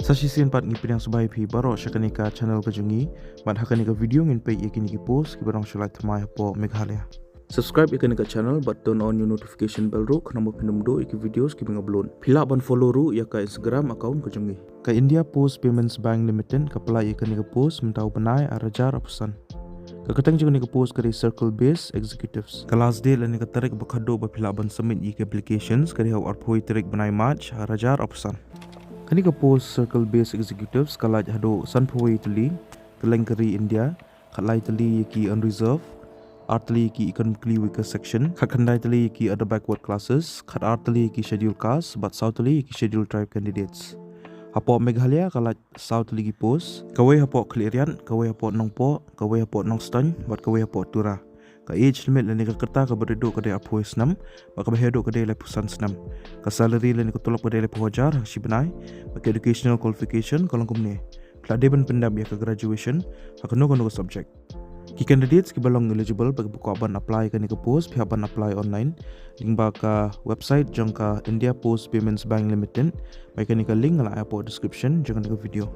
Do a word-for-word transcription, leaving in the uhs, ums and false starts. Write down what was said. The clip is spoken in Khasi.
Ta shisien pat ngi pdiang sngewbha ïa phi baroh sha kane ka channel ka jong ngi, bad ha kane ka video ngin peit ïa kine ki post kiba dang shu lait thymmai hapoh Meghalaya. Subscribe ïa kane ka channel bad turn on ïa u notification bell ruh khnang ba phin ym duh ïa ki videos kiba nga upload. Phi lah ban follow ruh ïa ka Instagram account ka jong ngi. Ka India Post Payments Bank Limited ka pynlait ïa kane ka post mynta u bnai ar hajar arphew san. Ka kyrteng jong kane ka post ka dei Circle Based Executives. Ka last date lane ka tarik ba khatduh ba phi lah ban submit ïa ki applications ka dei ha u arphew tarik bnai March ar hajar arphew san. Kane ka post Circle Based Executives ka lait haduh sanphew tylli kylleng ka ri India, khatlai tylli ïa ki unreserved, ar tylli ïa ki economically weaker section, khatkhyndai tylli ïa ki other backward classes, khatar tylli ïa ki scheduled caste, bad saw tylli ïa ki scheduled tribe candidates. Hapoh Meghalaya ka lait saw tylli ki post, kawei hapoh Khliehriat, kawei hapoh Nongpoh, kawei hapoh Nongstoiñ, bad kawei hapoh Tura. Ka age limit lane ka rta kaba ri duh ka dei arphew snem, bad kaba heh duh ka dei laiphew san snem. Ka salary lane ka tulop ka dei laiphew hajar ha ka shi bnai, bad ka educational qualification ka long kumne: phi la dei ban pyndep ïa ka graduation ha kano kano ka subject. Ki candidates kiba long eligible bad kiba kwah ban apply ïa kane ka post, phi hap ban apply online lyngba ka website jong ka India Post Payments Bank Limited. Bad ïa kane ka link nga la ai hapoh description jong kane ka video.